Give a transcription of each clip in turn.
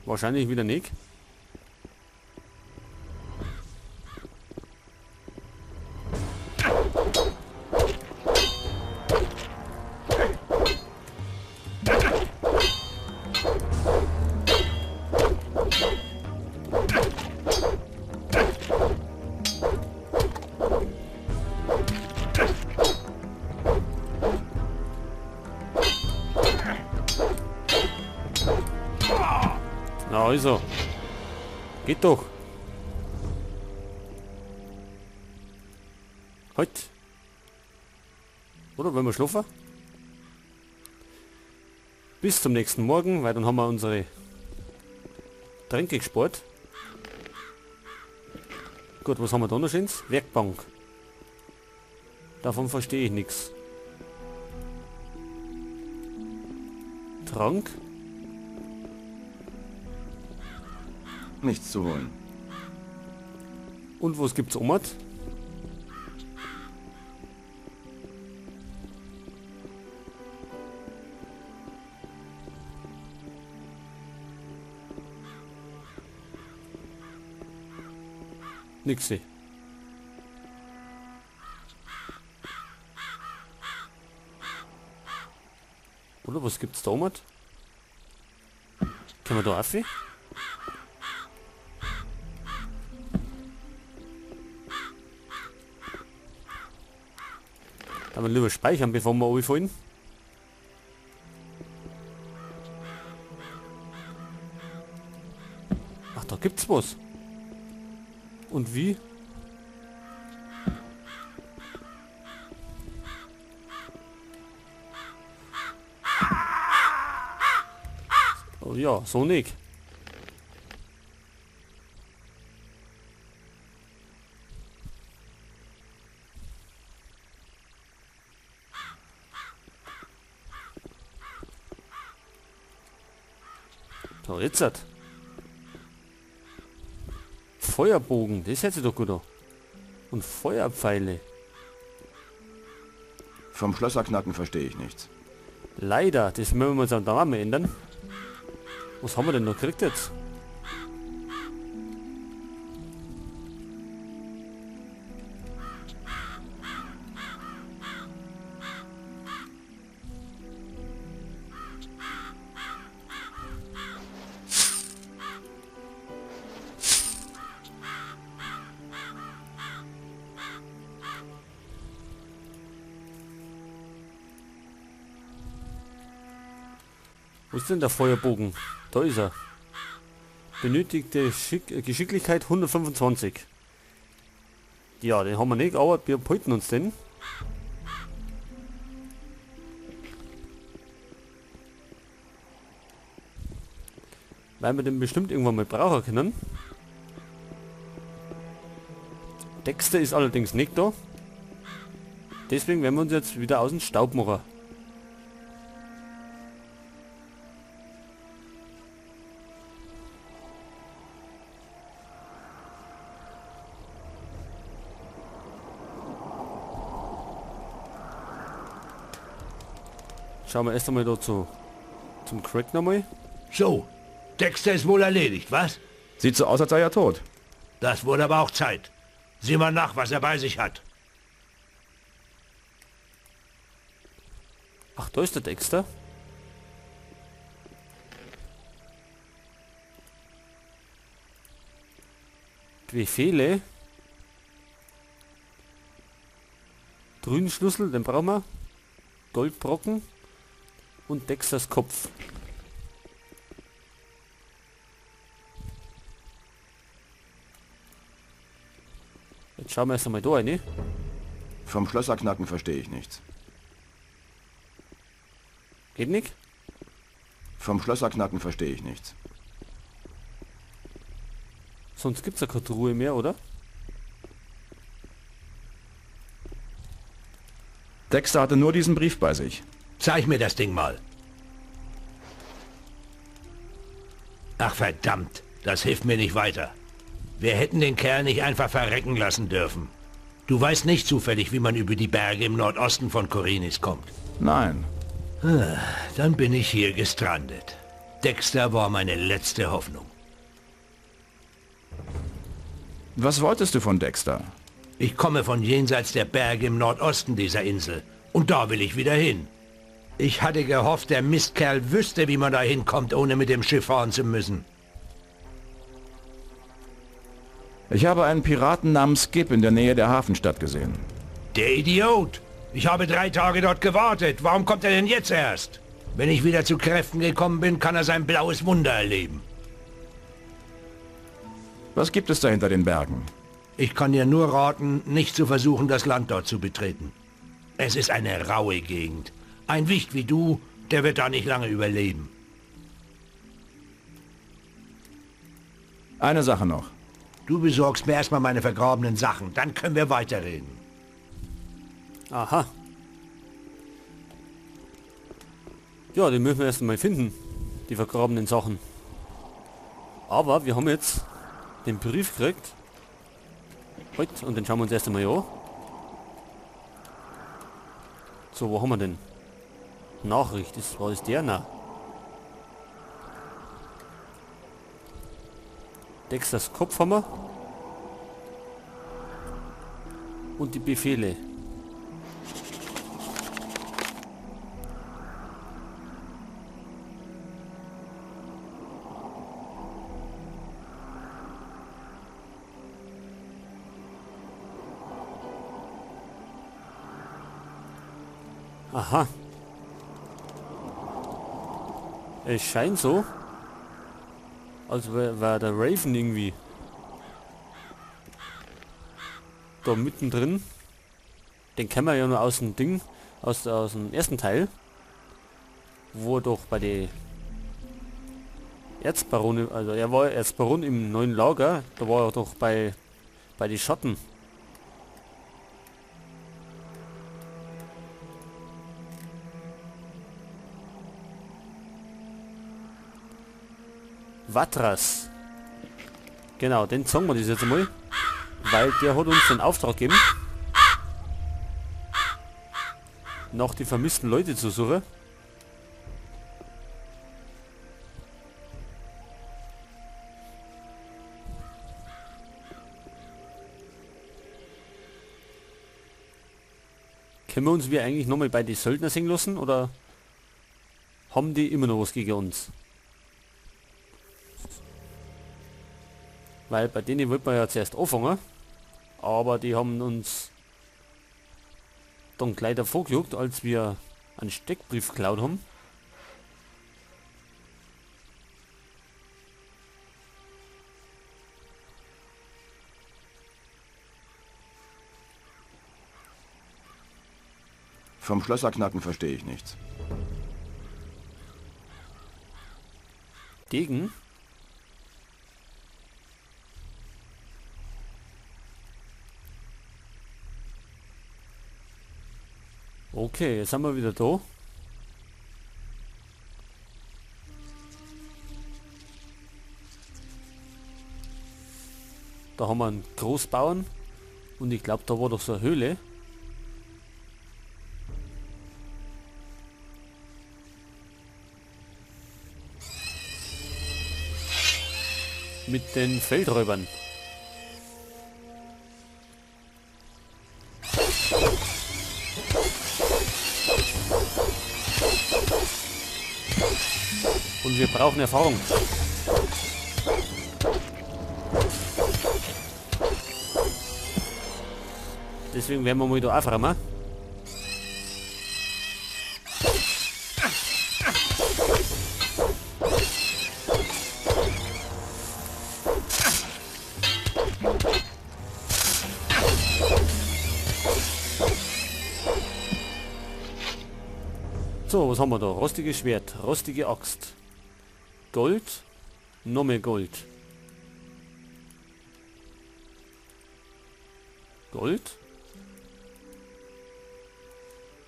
Wahrscheinlich wieder nicht. Na also, geht doch. Halt. Oder wollen wir schlafen? Bis zum nächsten Morgen, weil dann haben wir unsere Tränke gespart. Gut, was haben wir da noch schönes? Werkbank. Davon verstehe ich nichts. Trank. Nichts zu holen. Und was gibt's Omat? Nix. Oder was gibt's da Omat? Können wir da rauf? Aber lieber speichern, bevor wir runterfallen. Ach, da gibt's was. Und wie? Oh ja, so nicht. So, jetzt hat. Feuerbogen, das hört sich doch gut an. Und Feuerpfeile. Vom Schlösserknacken verstehe ich nichts. Leider, das müssen wir uns dann auch mal ändern. Was haben wir denn noch gekriegt jetzt? Wo ist denn der Feuerbogen? Da ist er. Benötigte Geschicklichkeit 125. Ja, den haben wir nicht, aber wir behalten uns den. Weil wir den bestimmt irgendwann mal brauchen können. Dexter ist allerdings nicht da. Deswegen werden wir uns jetzt wieder aus dem Staub machen. Schauen wir erst einmal da zum Craig nochmal. So, Dexter ist wohl erledigt, was? Sieht so aus, als sei er tot. Das wurde aber auch Zeit. Sieh mal nach, was er bei sich hat. Ach, da ist der Dexter. Befehle. Grünen Schlüssel, den brauchen wir. Goldbrocken. Und Dexters Kopf. Jetzt schauen wir erst einmal da rein, ne? Vom Schlösserknacken verstehe ich nichts. Geht nicht? Vom Schlösserknacken verstehe ich nichts. Sonst gibt's ja keine Truhe mehr, oder? Dexter hatte nur diesen Brief bei sich. Zeig mir das Ding mal. Ach verdammt, das hilft mir nicht weiter. Wir hätten den Kerl nicht einfach verrecken lassen dürfen. Du weißt nicht zufällig, wie man über die Berge im Nordosten von Khorinis kommt. Nein. Dann bin ich hier gestrandet. Dexter war meine letzte Hoffnung. Was wolltest du von Dexter? Ich komme von jenseits der Berge im Nordosten dieser Insel. Und da will ich wieder hin. Ich hatte gehofft, der Mistkerl wüsste, wie man da hinkommt, ohne mit dem Schiff fahren zu müssen. Ich habe einen Piraten namens Skip in der Nähe der Hafenstadt gesehen. Der Idiot! Ich habe 3 Tage dort gewartet. Warum kommt er denn jetzt erst? Wenn ich wieder zu Kräften gekommen bin, kann er sein blaues Wunder erleben. Was gibt es da hinter den Bergen? Ich kann dir nur raten, nicht zu versuchen, das Land dort zu betreten. Es ist eine raue Gegend. Ein Wicht wie du, der wird da nicht lange überleben. Eine Sache noch. Du besorgst mir erstmal meine vergrabenen Sachen, dann können wir weiterreden. Aha. Ja, die müssen wir erst mal finden, die vergrabenen Sachen. Aber wir haben jetzt den Brief gekriegt. Heute, und den schauen wir uns erst einmal an. So, wo haben wir denn? Nachricht, war das der? Na. Dexters Kopf haben wir. Und die Befehle. Aha. Es scheint so, als wär der Raven irgendwie da mittendrin. Den kennen wir ja nur aus dem Ding, aus dem ersten Teil, wo er doch bei den Erzbarone, also er war Erzbaron im neuen Lager, da war er doch bei den Schatten. Vatras. Genau, den zeigen wir das jetzt einmal, weil der hat uns den Auftrag gegeben, nach die vermissten Leute zu suchen. Können wir uns wir eigentlich nochmal bei den Söldner sehen lassen oder haben die immer noch was gegen uns? Weil bei denen wollten wir ja zuerst anfangen, aber die haben uns dann gleich davor gejuckt, als wir einen Steckbrief geklaut haben. Vom Schlösserknacken verstehe ich nichts. Degen? Okay, jetzt sind wir wieder da. Da haben wir einen Großbauern und ich glaub, da war doch so eine Höhle. Mit den Feldräubern. Und wir brauchen Erfahrung. Deswegen werden wir mal da aufräumen. So, was haben wir da? Rostiges Schwert, rostige Axt. Gold, noch mehr Gold. Gold.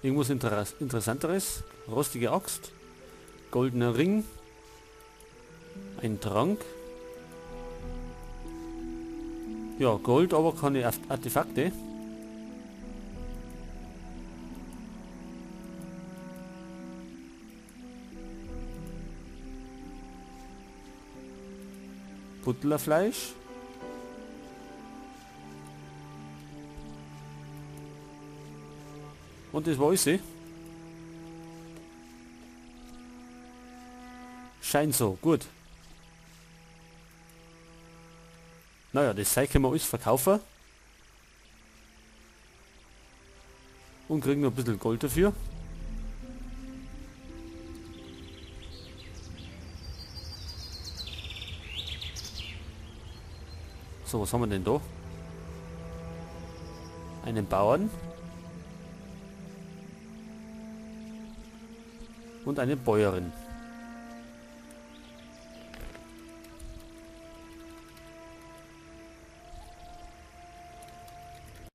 Irgendwas Interessanteres. Rostige Axt. Goldener Ring. Ein Trank. Ja, Gold, aber keine Artefakte. Butlerfleisch. Und das war alles. Scheint so, gut. Naja, das Zeug können wir alles verkaufen. Und kriegen noch ein bisschen Gold dafür. So, was haben wir denn da? Einen Bauern. Und eine Bäuerin.